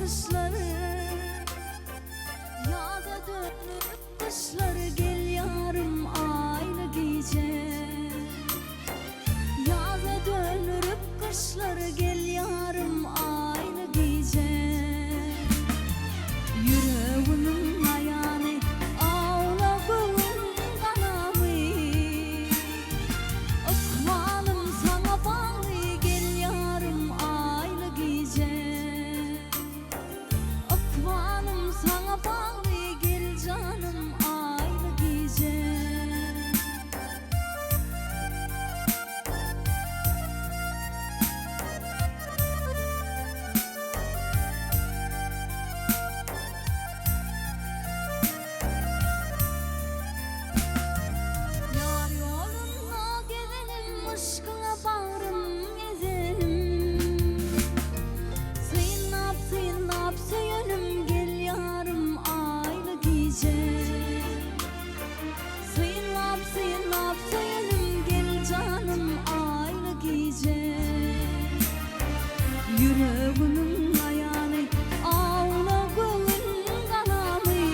gyşlary Ýaza dönürip gyşlary Gel ýarym aýly gije Ýaza dönürip gyşlary Gel ýarym aýly gije Ýüregimiň aýany Awla göwün galamy Ykbalym saňa bagly Gel ýarym aýly gije Ykbalym saňa bagly Gel janym aýly gije. Ýar ýolunda gezenim, yşkyňa bagrym ezenim. Synlap, synlap söýenim, gel ýarym aýly gije. Synlap, synlap söýenim, gel janym aýly gije. Ýüregimiň aýany, awla göwün galamy.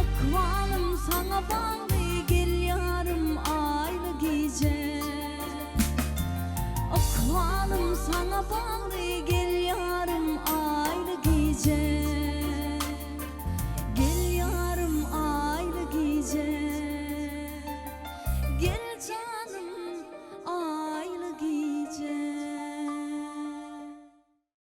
Ykbalym saňa bagly, gel ýarym aýly gije. Ykbalym saňa bagly.